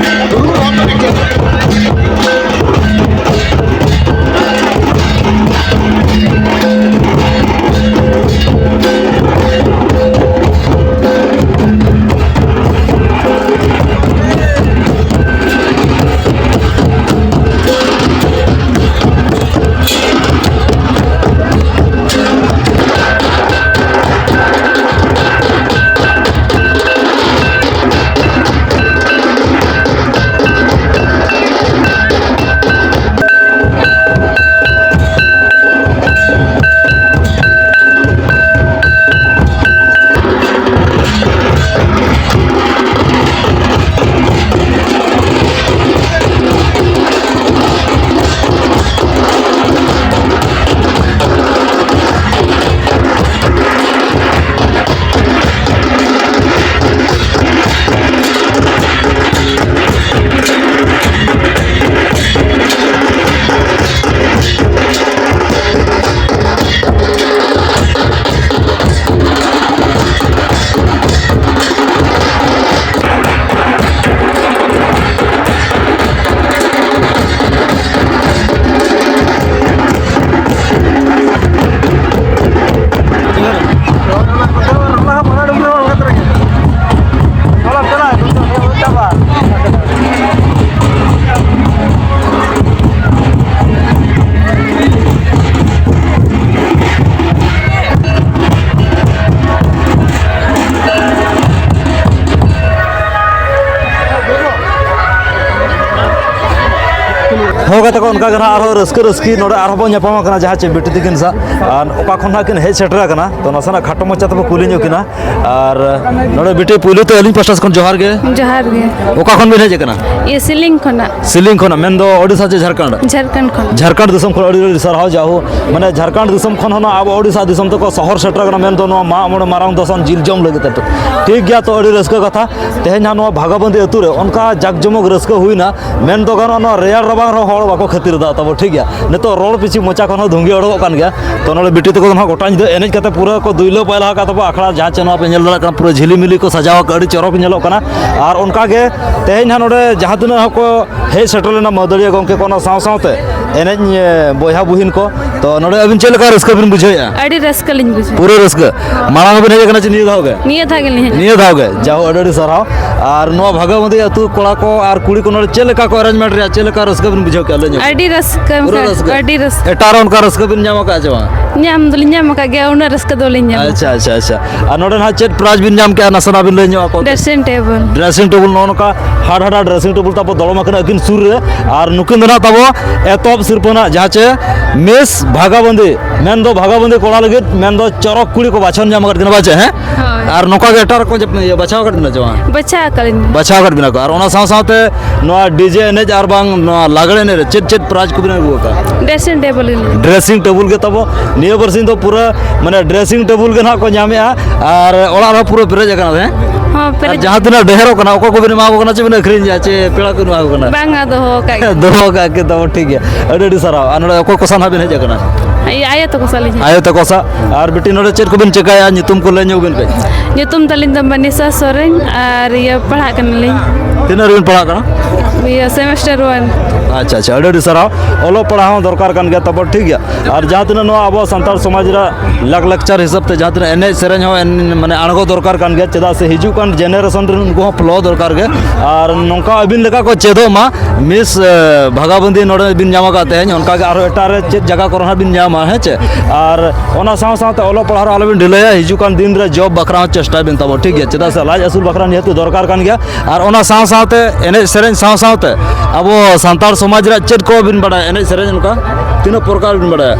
ᱨᱩ ᱨᱟᱦᱟ ᱛᱮ ᱦᱚᱸ ᱜᱟᱛᱮ ᱠᱚ, ᱚᱱᱠᱟ ᱜᱮ ᱱᱟᱦᱟᱜ ᱟᱨᱦᱚᱸ ᱨᱟᱹᱥᱠᱟᱹ ᱨᱟᱹᱥᱠᱤ ᱱᱚᱰᱮ ᱟᱨᱦᱚᱸ ᱵᱚᱱ ᱧᱟᱯᱟᱢ ᱠᱟᱱᱟ, ᱡᱟᱦᱟᱸ ᱪᱮ ᱵᱤᱴᱤ ᱛᱟᱹᱠᱤᱱ ᱥᱟᱶ᱾ ᱟᱨ ᱚᱠᱟ ᱠᱷᱚᱱ ᱱᱟᱦᱟᱜ ᱠᱤᱱ ᱦᱮᱡ ᱥᱮᱴᱮᱨ ᱟᱠᱟᱱᱟ, ᱛᱚ ᱱᱟᱥᱮᱱᱟᱜ ᱠᱷᱟᱴᱚ ᱢᱟᱪᱷᱟ ᱛᱮᱵᱚ ᱠᱩᱞᱤ ᱧᱚᱜ ᱠᱤᱱᱟ᱾ ᱟᱨ ᱱᱚᱰᱮ ᱵᱤᱴᱤ, ᱯᱩᱭᱞᱩ ᱛᱮ ᱟᱹᱞᱤᱧ ᱯᱟᱥᱴᱟ ᱥᱮᱫ ᱠᱷᱚᱱ ᱡᱚᱦᱟᱨ ᱜᱮ᱾ ᱡᱚᱦᱟᱨ ᱜᱮ᱾ ᱚᱠᱟ ᱠᱷᱚᱱ ᱵᱤᱱ ᱦᱮᱡ ᱟᱠᱟᱱᱟ? ᱤᱭᱟᱹ, ᱥᱤᱞᱤᱝ ᱠᱷᱚᱱᱟᱜ᱾ ᱥᱤᱞᱤᱝ ᱠᱷᱚᱱᱟᱜ, ᱢᱮᱱᱫᱚ ᱳᱰᱤᱥᱟ ᱪᱮ ᱡᱷᱟᱲᱠᱷᱚᱸᱰ? ᱡᱷᱟᱲᱠᱷᱚᱸᱰ ᱠᱷᱚᱱ᱾ ᱡᱷᱟᱲᱠᱷᱚᱸᱰ ᱫᱤᱥᱚᱢ ᱠᱷᱚᱱ ᱟᱹᱰᱤ ᱟᱹᱰᱤ ᱥᱟᱨᱦᱟᱣ᱾ ᱡᱟᱦᱳ, ᱢᱟᱱᱮ ᱡᱷᱟᱲᱠᱷᱚᱸᱰ ᱫᱤᱥᱚᱢ ᱠᱷᱚᱱ ᱦᱚᱸ ᱟᱵᱚ ᱳᱰᱤᱥᱟ ᱫᱤᱥᱚᱢ ᱛᱮᱠᱚ ᱥᱚᱦᱚᱨ ᱥᱮᱴᱮᱨ ᱟᱠᱟᱱᱟ, ᱢᱮᱱᱫᱚ ᱱᱚᱣᱟ ᱢᱟᱜ ᱢᱚᱬᱮ ᱢᱟᱨᱟᱝ ᱫᱚᱥᱟᱱ ᱡᱤᱞ ᱡᱚᱢ ᱞᱟᱹᱜᱤᱫ ᱛᱮ᱾ ᱴᱷᱤᱠ ᱜᱮᱭᱟ, ᱛᱚ ᱟᱹᱰᱤ ᱨᱟᱹᱥᱠᱟᱹ ᱠᱟᱛᱷᱟ᱾ ᱛᱮᱦᱮᱧ ᱱᱟᱦᱟᱜ ᱱᱚᱣᱟ ᱵᱷᱟᱜᱟᱵᱟᱸᱫᱤ ᱟᱹᱛᱩ ᱨᱮ ᱚᱱᱠᱟ ᱡᱟᱠ ᱡᱚᱢᱚᱠ ᱨᱟᱹᱥᱠᱟᱹ ᱦᱩᱭᱱᱟ, ᱢᱮᱱ ᱫᱚ ᱜᱟᱱᱚᱜᱼᱟ, ᱱᱚᱣᱟ ᱨᱮᱭᱟᱲ ᱨᱟᱵᱟᱝ ᱨᱮᱦᱚᱸ ᱦᱚᱲ ᱵᱟᱠᱚ ᱠᱷᱟᱹᱛᱤᱨ ᱮᱫᱟ ᱛᱟᱵᱚ, ᱴᱷᱤᱠ ᱜᱮᱭᱟ᱾ ᱱᱤᱛᱚᱜ ᱨᱚᱲ ᱯᱤᱪᱷᱤ ᱢᱚᱪᱟ ᱠᱷᱚᱱ ᱦᱚᱸ ᱫᱷᱩᱝᱜᱤ ᱚᱰᱚᱠᱚᱜ ᱠᱟᱱ ᱜᱮᱭᱟ᱾ ᱛᱚ ᱱᱚᱰᱮ ᱵᱤᱴᱤ ᱛᱟᱠᱚ ᱫᱚ ᱱᱟᱦᱟᱜ ᱜᱚᱴᱟ ᱧᱤᱫᱟᱹ ᱮᱱᱮᱡ ᱠᱟᱛᱮ ᱯᱩᱨᱟᱹ ᱠᱚ ᱫᱩᱭᱞᱟᱹ ᱯᱟᱭᱞᱟ ᱟᱠᱟᱫ ᱛᱟᱵᱚ ᱟᱠᱷᱲᱟ, ᱡᱟᱦᱟᱸ ᱪᱮ ᱱᱚᱣᱟ ᱯᱮ ᱧᱮᱞ ᱫᱟᱲᱮᱭᱟᱜ ᱠᱟᱱᱟ, ᱯᱩᱨᱟᱹ ᱡᱷᱤᱞᱤᱢᱤᱞᱤ ᱠᱚ ᱥᱟᱡᱟᱣ ᱟᱠᱟᱫ, ᱟᱹᱰᱤ ᱪᱚᱨᱚᱠ ᱧᱮᱞᱚᱜ ᱠᱟᱱᱟ᱾ ᱟᱨ ᱚᱱᱠᱟ ᱜᱮ ᱛᱮᱦᱮᱧ ᱱᱟᱦᱟᱜ ᱱᱚᱰᱮ ᱡᱟᱦᱟᱸ ᱛᱤᱱᱟᱹᱜ ᱦᱚᱸ ᱠᱚ ᱦᱮᱡ ᱥᱮᱴᱮᱨ ᱞᱮᱱᱟ ᱢᱟᱹᱫᱟᱹᱲᱤᱭᱟᱹ ᱜᱚᱢᱠᱮ ᱠᱚ, ᱚᱱᱟ ᱥᱟᱶ ᱥᱟᱶᱛᱮ ᱮᱱᱮᱡ, ᱮ, ᱵᱚᱭᱦᱟ ᱵᱩᱦᱤᱱ ᱠᱚ, ᱛᱚ ᱱᱚᱰᱮ ᱟᱹᱵᱤᱱ ᱪᱮᱫ ᱞᱮᱠᱟ ᱨᱟᱹᱥᱠᱟᱹ ᱵᱤᱱ ᱵᱩᱡᱷᱟᱹᱣᱮᱫᱼᱟ? ᱟᱹᱰᱤ ᱨᱟᱹᱥᱠᱟᱹ ᱞᱤᱧ ᱵᱩᱡᱷᱟᱹᱣᱟ᱾ ᱯᱩᱨᱟᱹ ᱨᱟᱹᱥᱠᱟᱹ᱾ ᱢᱟᱲᱟᱝ ᱦᱚᱸᱵᱤᱱ ᱦᱮᱡ ᱟᱠᱟᱱᱟ ᱪᱮ ᱱᱤᱭᱟᱹ ᱫᱷᱟᱣ ᱜᱮ? ᱱᱤᱭᱟᱹ ᱫᱷᱟᱣ ᱜᱮᱞᱤᱧ ᱦᱮᱡ ᱟᱠᱟᱱᱟ᱾ ᱱᱤᱭᱟᱹ ᱫᱷᱟᱣ ᱜᱮ᱾ ᱡᱟᱦᱳ, ᱟᱹᱰᱤ ᱟᱹᱰᱤ ᱥᱟᱨᱦᱟᱣ᱾ ᱟᱨ ᱱᱚᱣᱟ ᱵᱷᱟᱜᱟᱵᱟᱸᱫᱤ ᱟᱹᱛᱩ ᱠᱚᱲᱟ ᱠᱚ ᱟᱨ ᱠᱩᱲᱤ ᱠᱚ ᱱᱚᱰᱮ ᱪᱮᱫ ᱞᱮᱠᱟ ᱠᱚ arrangement ᱨᱮᱭᱟᱜ ᱪᱮᱫ ᱞᱮᱠᱟ ᱨᱟᱹᱥᱠᱟᱹ ᱵᱤᱱ ᱵᱩᱡᱷᱟᱹᱣ ᱠᱮᱫᱼᱟ? ᱞᱟᱹᱭ ᱧᱚᱜ ᱯᱩᱨᱟᱹ ᱵᱤᱱ᱾ ᱨᱟᱹᱥᱠᱟᱹ᱾ ᱟᱹᱰᱤ ᱨᱟᱹᱥᱠᱟᱹ᱾ ᱮᱴᱟᱜ ᱨᱮ ᱚᱱᱠᱟ ᱨᱟᱹᱥᱠᱟᱹ ᱵᱤᱱ ᱧᱟᱢ ᱟᱠᱟᱫᱼᱟ ᱪᱮ ᱵᱟᱝ? ᱧᱟᱢ ᱫᱚᱞᱤᱧ ᱧᱟᱢ ᱟᱠᱟᱫ ᱜᱮᱭᱟ, ᱩᱱᱟᱹᱜ ᱨᱟᱹᱥᱠᱟᱹ ᱫᱚ ᱵᱟᱹᱞᱤᱧ ᱧᱟᱢ ᱟᱪᱪᱷᱟ, ᱟᱪᱪᱷᱟ, ᱟᱪᱪᱷᱟ᱾ ᱟᱨ ᱱᱚᱰᱮ ᱱᱟᱦᱟᱜ ᱪᱮᱫ prize ᱵᱤᱱ ᱧᱟᱢ ᱠᱮᱫᱼᱟ, ᱱᱟᱥᱮᱱᱟᱜ ᱵᱤᱱ ᱞᱟᱹᱭ ᱧᱚᱜ ᱟᱠᱚ? Dressing table᱾ Dressing table, ᱱᱚᱜᱼᱚ ᱱᱚᱝᱠᱟ ᱦᱟᱰ ᱦᱟᱰᱟ dressing table ᱛᱟᱵᱚ ᱫᱚᱲᱚᱢ ᱟᱠᱟᱱᱟ ᱟᱹᱠᱤᱱ ᱥᱩᱨ ᱨᱮ᱾ ᱟᱨ ᱱᱩᱠᱤᱱ ᱫᱚ ᱱᱟᱦᱟᱜ ᱛᱟᱵᱚ ᱮᱛᱚᱦᱚᱵ ᱥᱤᱨᱯᱟᱹ ᱱᱟᱦᱟᱜ, ᱡᱟᱦᱟᱸ ᱪᱮ Miss ᱵᱷᱟᱜᱟᱵᱟᱸᱫᱤ, ᱢᱮᱱᱫᱚ ᱵᱷᱟᱜᱟᱵᱟᱸᱫᱤ ᱠᱚᱲᱟ ᱞᱟᱹᱜᱤᱫ, ᱢᱮᱱᱫᱚ ᱪᱚᱨᱚᱠ ᱠᱩᱲᱤ ᱠᱚ ᱵᱟᱪᱷᱚᱱ ᱧᱟᱢ ᱟᱠᱟᱫ ᱠᱤᱱᱟ, ᱵᱟᱪᱮ, ᱦᱮᱸ? ᱦᱳᱭ᱾ ᱟᱨ ᱱᱚᱝᱠᱟ ᱜᱮ ᱮᱴᱟᱜ ᱨᱚᱠᱚᱢ ᱡᱟᱯ-, ᱤᱭᱟᱹ, ᱵᱟᱪᱷᱟᱣ ᱟᱠᱟᱫ ᱵᱤᱱᱟ ᱪᱮ ᱵᱟᱝ? ᱵᱟᱪᱷᱟᱣ ᱟᱠᱟᱫ ᱵᱤᱱᱟ ᱠᱚ᱾ ᱟᱨ ᱚᱱᱟ ᱥᱟᱶ ᱥᱟᱶᱛᱮ ᱱᱚᱣᱟ DJ ᱮᱱᱮᱡ ᱟᱨ ᱵᱟᱝ ᱱᱚᱣᱟ ᱞᱟᱜᱽᱲᱮ ᱮᱱᱮᱡ ᱨᱮ ᱪᱮᱫ ᱪᱮᱫ prize ᱠᱚᱵᱤᱱ ᱟᱹᱜᱩ ᱟᱠᱟᱫᱼᱟ? Dressing table ᱜᱮᱞᱤᱧ᱾ Dressing table ᱜᱮ ᱛᱟᱵᱚ ᱱᱤᱭᱟᱹ ᱵᱟᱨ ᱥᱤᱧ ᱫᱚ ᱯᱩᱨᱟᱹ, ᱢᱟᱱᱮ, dressing table ᱜᱮ ᱱᱟᱦᱟᱜ ᱠᱚ ᱧᱟᱢᱮᱜᱼᱟ᱾ ᱟᱨ ᱚᱲᱟᱜ ᱨᱮᱦᱚᱸ ᱯᱩᱨᱟᱹ ᱯᱮᱨᱮᱡ ᱟᱠᱟᱱᱟ, ᱦᱮᱸ? ᱦᱚᱸ, ᱟᱨ ᱯᱮᱨᱮᱡ ᱡᱟᱦᱟᱸ ᱛᱤᱱᱟᱹᱜ ᱰᱷᱮᱨᱚᱜ ᱠᱟᱱᱟ, ᱚᱠᱚᱭ ᱠᱚᱵᱤᱱ ᱮᱢᱟ ᱠᱚ ᱠᱟᱱᱟ, ᱪᱮ ᱵᱤᱱ ᱟᱹᱠᱷᱨᱤᱧᱮᱜᱼᱟ, ᱪᱮ ᱯᱮᱲᱟ ᱠᱚᱵᱤᱱ ᱮᱢᱟ ᱠᱚ ᱠᱟᱱᱟ? ᱵᱟᱝᱟ, ᱫᱚᱦᱚ ᱟᱠᱟᱫ ᱜᱮ᱾ ᱫᱚᱦᱚ ᱟᱠᱟᱫ ᱜᱮ ᱛᱟᱵᱚ, ᱴᱷᱤᱠ ᱜᱮᱭᱟ᱾ ᱟᱹᱰᱤ ᱟᱹᱰᱤ ᱥᱟᱨᱦᱟᱣ᱾ ᱟᱨ ᱱᱚᱰᱮ ᱚᱠᱚᱭ ᱠᱚ ᱥᱟᱶ ᱱᱟᱦᱟᱜ ᱵᱤᱱ ᱦᱮᱡ ᱟᱠᱟᱱᱟ? ᱟᱭᱳ, ᱟᱭᱳ ᱛᱟᱠᱚ ᱥᱟᱞᱤᱧ ᱦᱮᱡ ᱟᱭᱳ ᱛᱟᱠᱚ ᱥᱟᱶ᱾ ᱟᱨ ᱵᱤᱴᱤ, ᱱᱚᱰᱮ ᱪᱮᱫ ᱠᱚᱵᱤᱱ ᱪᱮᱠᱟᱭᱟ? ᱧᱩᱛᱩᱢ ᱠᱚ ᱞᱟᱹᱭ ᱧᱚᱜ ᱵᱤᱱ ᱠᱟᱹᱡ᱾ ᱧᱩᱛᱩᱢ ᱛᱟᱹᱞᱤᱧ ᱫᱚ ᱢᱟᱱᱤᱥᱟ ᱥᱚᱨᱮᱱ ᱟᱨ ᱤᱭᱟᱹ ᱯᱟᱲᱦᱟᱜ ᱠᱟᱱᱟᱞᱤᱧ᱾ ᱛᱤᱱᱟᱹᱜ ᱨᱮᱵᱤᱱ ᱯᱟᱲᱦᱟᱜ ᱠᱟᱱᱟ? ᱤᱭᱟᱹ semester one᱾ ᱟᱪᱪᱷᱟ, ᱟᱪᱪᱷᱟ, ᱟᱹᱰᱤ ᱟᱹᱰᱤ ᱥᱟᱨᱦᱟᱣ᱾ ᱚᱞᱚᱜ ᱯᱟᱲᱦᱟᱣ ᱦᱚᱸ ᱫᱚᱨᱠᱟᱨ ᱠᱟᱱ ᱜᱮᱭᱟ ᱛᱟᱵᱚ, ᱴᱷᱤᱠ ᱜᱮᱭᱟ᱾ ᱟᱨ ᱡᱟᱦᱟᱸ ᱛᱤᱱᱟᱹᱜ ᱱᱚᱣᱟ ᱟᱵᱚ ᱥᱟᱱᱛᱟᱲ ᱥᱚᱢᱟᱡᱽ ᱨᱮ ᱞᱟᱠᱪᱟᱨ ᱦᱤᱥᱟᱹᱵ ᱛᱮ ᱡᱟᱦᱟᱸ ᱛᱤᱱᱟᱹᱜ ᱮᱱᱮᱡ ᱥᱮᱨᱮᱧ ᱦᱚᱸ ᱮᱱ-, ᱢᱟᱱᱮ ᱟᱬᱜᱚ ᱫᱚᱨᱠᱟᱨ ᱠᱟᱱ ᱜᱮᱭᱟ, ᱪᱮᱫᱟᱜ ᱥᱮ ᱦᱤᱡᱩᱜ ᱠᱟᱱ generation ᱨᱮᱱ ᱩᱱᱠᱩ ᱦᱚᱸ follow ᱫᱚᱨᱠᱟᱨ ᱜᱮ᱾ ᱟᱨ ᱱᱚᱝᱠᱟ ᱟᱹᱵᱤᱱ ᱞᱮᱠᱟ ᱠᱚ ᱪᱮᱫᱚᱜ ᱢᱟ, Miss, ᱮ, ᱵᱷᱟᱜᱟᱵᱟᱹᱱᱫᱤ ᱱᱚᱰᱮ ᱵᱤᱱ ᱧᱟᱢ ᱟᱠᱟᱫ ᱛᱮᱦᱮᱧ, ᱚᱱᱠᱟ ᱜᱮ ᱟᱨᱦᱚᱸ ᱮᱴᱟᱜ ᱨᱮ ᱪᱮᱫ ᱡᱟᱭᱜᱟ ᱠᱚᱨᱮ ᱦᱚᱸ ᱵᱤᱱ ᱧᱟᱢᱟ, ᱦᱮᱸ ᱪᱮ? ᱟᱨ ᱚᱱᱟ ᱥᱟᱶ ᱥᱟᱶᱛᱮ ᱚᱞᱚᱜ ᱯᱟᱲᱦᱟᱣ ᱨᱮ ᱟᱞᱚ ᱵᱤᱱ ᱰᱷᱤᱞᱟᱹᱭᱟ, ᱦᱤᱡᱩᱜ ᱠᱟᱱ ᱫᱤᱱ ᱨᱮ job ᱵᱟᱠᱷᱨᱟ ᱦᱚᱸ ᱪᱮᱥᱴᱟᱭ ᱵᱤᱱ ᱛᱟᱵᱚ, ᱴᱷᱤᱠ ᱜᱮᱭᱟ? ᱪᱮᱫᱟᱜ ᱥᱮ ᱞᱟᱡ ᱟᱹᱥᱩᱞ ᱵᱟᱠᱷᱨᱟ ᱱᱤᱦᱟᱹᱛ ᱫᱚᱨᱠᱟᱨ ᱠᱟᱱ ᱜᱮᱭᱟ᱾ ᱟᱨ ᱚᱱᱟ ᱥᱟᱶ ᱥᱟᱶᱛᱮ ᱮᱱᱮᱡ ᱥᱮᱨᱮᱧ ᱥᱟᱶ ᱥᱟᱶᱛᱮ ᱟᱵᱚ ᱥᱟᱱᱛᱟᱲ ᱥᱚᱢᱟᱡᱽ ᱨᱮᱭᱟᱜ ᱪᱮᱫ ᱠᱚ ᱵᱤᱱ ᱵᱟᱲᱟᱭᱟ? ᱮᱱᱮᱡ ᱥᱮᱨᱮᱧ ᱚᱱᱠᱟ ᱛᱤᱱᱟᱹᱜ ᱯᱨᱚᱠᱟᱨ ᱵᱤᱱ ᱵᱟᱲᱟᱭᱟ?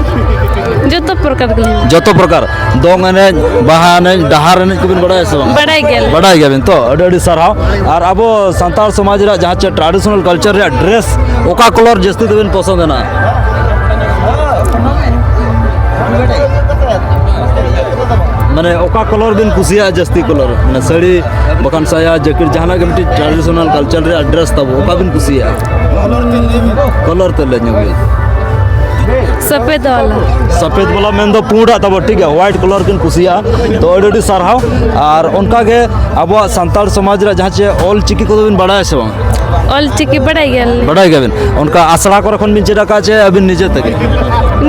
ᱡᱚᱛᱚ ᱯᱨᱚᱠᱟᱨ ᱜᱮᱞᱤᱧ᱾ ᱡᱚᱛᱚ ᱯᱨᱚᱠᱟᱨ? ᱫᱚᱝ ᱮᱱᱮᱡ, ᱵᱟᱦᱟ ᱮᱱᱮᱡ, ᱰᱟᱦᱟᱨ ᱮᱱᱮᱡ ᱠᱚᱵᱤᱱ ᱵᱟᱲᱟᱭᱟ ᱥᱮ ᱵᱟᱝ? ᱵᱟᱲᱟᱭ ᱜᱮᱭᱟᱞᱮ᱾ ᱵᱟᱲᱟᱭ ᱜᱮᱭᱟᱵᱤᱱ ᱛᱚ, ᱟᱹᱰᱤ ᱟᱹᱰᱤ ᱥᱟᱨᱦᱟᱣ᱾ ᱟᱨ ᱟᱵᱚ ᱥᱟᱱᱛᱟᱲ ᱥᱚᱢᱟᱡᱽ ᱨᱮᱭᱟᱜ ᱡᱟᱦᱟᱸ ᱪᱮ traditional culture ᱨᱮᱭᱟᱜ dress, ᱚᱠᱟ colour ᱡᱟᱹᱥᱛᱤ ᱫᱚᱵᱤᱱ ᱯᱚᱥᱚᱸᱫ ᱮᱱᱟ? ᱢᱟᱱᱮ ᱚᱠᱟ colour ᱵᱤᱱ ᱠᱩᱥᱤᱭᱟᱜᱼᱟ ᱡᱟᱹᱥᱛᱤ colour? ᱢᱟᱱᱮ ᱥᱟᱹᱲᱤ ᱵᱟᱠᱷᱟᱱ ᱥᱟᱭᱟ, jacket, ᱡᱟᱦᱟᱱᱟᱜ ᱜᱮ ᱢᱤᱫᱴᱤᱡ traditional culture ᱨᱮᱭᱟᱜ dress ᱛᱟᱵᱚ, ᱚᱠᱟ ᱵᱤᱱ ᱠᱩᱥᱤᱭᱟᱜᱼᱟ? Colour ᱛᱮ ᱞᱟᱹᱭ ᱧᱚᱜ ᱵᱤᱱ᱾ ᱥᱚᱯᱷᱮᱫ ᱣᱟᱞᱟ᱾ ᱥᱚᱯᱷᱮᱫ ᱣᱟᱞᱟ ᱢᱮᱱᱫᱚ ᱯᱩᱸᱰᱟᱜ ᱛᱟᱵᱚ, ᱴᱷᱤᱠ ᱜᱮᱭᱟ, white colour ᱠᱤᱱ ᱠᱩᱥᱤᱭᱟᱜᱼᱟ᱾ ᱛᱚ ᱟᱹᱰᱤ ᱟᱹᱰᱤ ᱥᱟᱨᱦᱟᱣ᱾ ᱟᱨ ᱚᱱᱠᱟ ᱜᱮ ᱟᱵᱚᱣᱟᱜ ᱥᱟᱱᱛᱟᱲ ᱥᱚᱢᱟᱡᱽ ᱨᱮᱭᱟᱜ ᱡᱟᱦᱟᱸ ᱪᱮ ᱚᱞ ᱪᱤᱠᱤ ᱠᱚᱫᱚ ᱵᱤᱱ ᱵᱟᱲᱟᱭᱟ ᱥᱮ ᱵᱟᱝ? ᱚᱞ ᱪᱤᱠᱤ ᱵᱟᱲᱟᱭ ᱜᱮᱭᱟᱞᱤᱧ᱾ ᱵᱟᱲᱟᱭ ᱜᱮᱭᱟᱵᱤᱱ? ᱚᱱᱠᱟ ᱟᱥᱲᱟ ᱠᱚᱨᱮ ᱠᱷᱚᱱ ᱵᱤᱱ ᱪᱮᱫ ᱟᱠᱟᱫᱼᱟ ᱪᱮ ᱟᱹᱵᱤᱱ ᱱᱤᱡᱮ ᱛᱮᱜᱮ?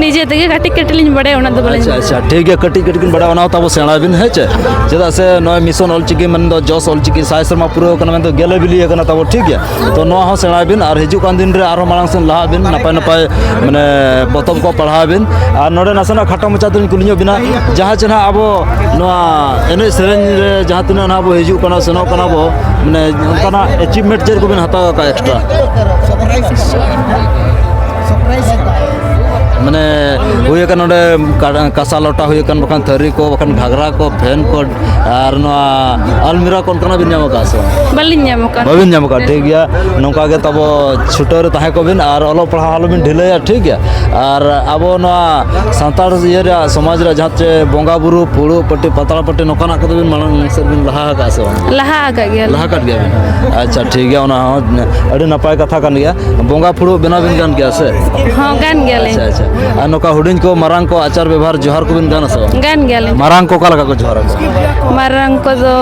ᱱᱤᱡᱮ ᱛᱮᱜᱮ ᱠᱟᱹᱴᱤᱡ ᱠᱟᱹᱴᱤᱡ ᱞᱤᱧ ᱵᱟᱲᱟᱭᱟ, ᱚᱱᱟ ᱫᱚ ᱵᱟᱹᱞᱤᱧ ᱟᱪᱪᱷᱟ, ᱵᱟᱲᱟᱭᱟ᱾ ᱟᱪᱪᱷᱟ, ᱴᱷᱤᱠ ᱜᱮᱭᱟ, ᱠᱟᱹᱴᱤᱡ ᱠᱟᱹᱴᱤᱡ ᱵᱤᱱ ᱵᱟᱲᱟᱭᱟ, ᱚᱱᱟ ᱦᱚᱸ ᱛᱟᱵᱚ ᱥᱮᱬᱟᱭ ᱵᱤᱱ, ᱦᱮᱸ ᱪᱮ? ᱪᱮᱫᱟᱜ ᱥᱮ ᱱᱚᱜᱼᱚᱭ mission ᱚᱞ ᱪᱤᱠᱤ ᱢᱮᱱᱫᱚ ᱡᱚᱥ ᱚᱞ ᱪᱤᱠᱤ ᱥᱟᱭ ᱥᱮᱨᱢᱟ ᱯᱩᱨᱟᱹᱣ ᱠᱟᱱᱟ ᱢᱮᱱᱫᱚ ᱜᱮᱞᱮ ᱵᱤᱞᱤ ᱟᱠᱟᱱᱟ ᱛᱟᱵᱚ, ᱴᱷᱤᱠ ᱜᱮᱭᱟ᱾ ᱛᱚ ᱱᱚᱣᱟ ᱦᱚᱸ ᱥᱮᱬᱟᱭ ᱵᱤᱱ, ᱟᱨ ᱦᱤᱡᱩᱜ ᱠᱟᱱ ᱫᱤᱱ ᱨᱮ ᱟᱨᱦᱚᱸ ᱢᱟᱲᱟᱝ ᱥᱮᱱ ᱞᱟᱦᱟᱜ ᱵᱤᱱ, ᱱᱟᱯᱟᱭ ᱱᱟᱯᱟᱭ ᱢᱟᱱᱮ ᱯᱚᱛᱚᱵ ᱠᱚ ᱯᱟᱲᱦᱟᱣ ᱵᱤᱱ᱾ ᱟᱨ ᱱᱚᱰᱮ ᱱᱟᱥᱮᱱᱟᱜ ᱠᱷᱟᱴᱚ ᱢᱟᱪᱷᱟ ᱛᱮᱞᱤᱧ ᱠᱩᱞᱤ ᱧᱚᱜ ᱵᱤᱱᱟ, ᱡᱟᱦᱟᱸ ᱪᱮ ᱱᱟᱦᱟᱜ ᱟᱵᱚ ᱱᱚᱣᱟ ᱮᱱᱮᱡ ᱥᱮᱨᱮᱧ ᱨᱮ ᱡᱟᱦᱟᱸ ᱛᱤᱱᱟᱹᱜ ᱱᱟᱦᱟᱜ ᱵᱚ ᱦᱤᱡᱩᱜ ᱠᱟᱱᱟ, ᱥᱮᱱᱚᱜ ᱠᱟᱱᱟ ᱵᱚ, ᱢᱟᱱᱮ ᱚᱱᱠᱟᱱᱟᱜ achievement ᱪᱮᱫ ᱠᱚᱵᱤᱱ ᱦᱟᱛᱟᱣ ᱟᱠᱟᱫᱼᱟ extra? ᱢᱟᱱᱮ ᱦᱩᱭ ᱟᱠᱟᱱᱟ ᱱᱚᱰᱮ ᱠᱟ-, ᱠᱟᱸᱥᱟ ᱞᱚᱴᱟ ᱦᱩᱭ ᱟᱠᱟᱱ, ᱵᱟᱠᱷᱟᱱ ᱛᱷᱟᱹᱨᱤ ᱠᱚ, ᱵᱟᱠᱷᱟᱱ ᱜᱷᱟᱜᱽᱨᱟ ᱠᱚ, fan ᱠᱚ, ᱟᱨ ᱱᱚᱣᱟ ᱟᱞᱢᱤᱨᱟ ᱠᱚ ᱚᱱᱠᱟᱱᱟᱜ ᱵᱤᱱ ᱧᱟᱢ ᱟᱠᱟᱫᱼᱟ ᱥᱮ ᱵᱟᱝ? ᱵᱟᱹᱞᱤᱧ ᱧᱟᱢ ᱟᱠᱟᱫ᱾ ᱵᱟᱹᱵᱤᱱ ᱧᱟᱢ ᱟᱠᱟᱫ, ᱴᱷᱤᱠ ᱜᱮᱭᱟ᱾ ᱱᱚᱝᱠᱟ ᱜᱮ ᱛᱟᱵᱚ ᱪᱷᱩᱴᱟᱹᱣ ᱨᱮ ᱛᱟᱦᱮᱸ ᱠᱚᱜ ᱵᱤᱱ ᱟᱨ ᱚᱞᱚᱜ ᱯᱟᱲᱦᱟᱣ ᱟᱞᱚ ᱵᱤᱱ ᱰᱷᱤᱞᱟᱹᱭᱟ, ᱴᱷᱤᱠ ᱜᱮᱭᱟ᱾ ᱟᱨ ᱟᱵᱚ ᱱᱚᱣᱟ ᱥᱟᱱᱛᱟᱲ ᱤᱭᱟᱹ ᱨᱮᱭᱟᱜ ᱥᱚᱢᱟᱡᱽ ᱨᱮᱭᱟᱜ ᱡᱟᱦᱟᱸ ᱪᱮ ᱵᱚᱸᱜᱟ ᱵᱩᱨᱩ, ᱯᱷᱩᱲᱩᱜ ᱯᱟᱹᱴᱤ, ᱯᱟᱛᱲᱟ ᱯᱟᱹᱴᱤ, ᱱᱚᱝᱠᱟᱱᱟᱜ ᱠᱚᱫᱚ ᱵᱤᱱ ᱢᱟᱲᱟᱝ ᱥᱮᱫ ᱵᱤᱱ ᱞᱟᱦᱟ ᱟᱠᱟᱫᱼᱟ ᱥᱮ ᱵᱟᱝ? ᱞᱟᱦᱟ ᱟᱠᱟᱫ ᱜᱮᱭᱟᱞᱤᱧ᱾ ᱞᱟᱦᱟ ᱟᱠᱟᱫ ᱜᱮᱭᱟ ᱵᱤᱱ? ᱟᱪᱪᱷᱟ, ᱴᱷᱤᱠ ᱜᱮᱭᱟ, ᱚᱱᱟ ᱦᱚᱸ ᱟᱹᱰᱤ ᱱᱟᱯᱟᱭ ᱠᱟᱛᱷᱟ ᱠᱟᱱ ᱜᱮᱭᱟ᱾ ᱵᱚᱸᱜᱟ ᱯᱷᱩᱲᱩᱜ ᱵᱮᱱᱟᱣ ᱵᱤᱱ ᱜᱟᱱ ᱜᱮᱭᱟ ᱥᱮ? ᱦᱚᱸ, ᱜᱟᱱ ᱜᱮᱭᱟᱞᱤᱧ᱾ ᱟᱪᱪᱷᱟ, ᱟᱪᱪᱷᱟ᱾ ᱟᱨ ᱱᱚᱝᱠᱟ ᱦᱩᱰᱤᱧ ᱠᱚ, ᱢᱟᱨᱟᱝ ᱠᱚ ᱟᱪᱟᱨ ᱵᱮᱵᱷᱟᱨ ᱡᱚᱦᱟᱨ ᱠᱚᱵᱤᱱ ᱜᱟᱱᱟ ᱥᱮ ᱵᱟᱝ? ᱜᱟᱱ ᱜᱮᱭᱟᱞᱤᱧ᱾ ᱢᱟᱨᱟᱝ ᱠᱚ ᱚᱠᱟ ᱞᱮᱠᱟ ᱠᱚ ᱡᱚᱦᱟᱨ ᱟᱠᱚᱣᱟ? ᱢᱟᱨᱟᱝ ᱠᱚᱫᱚ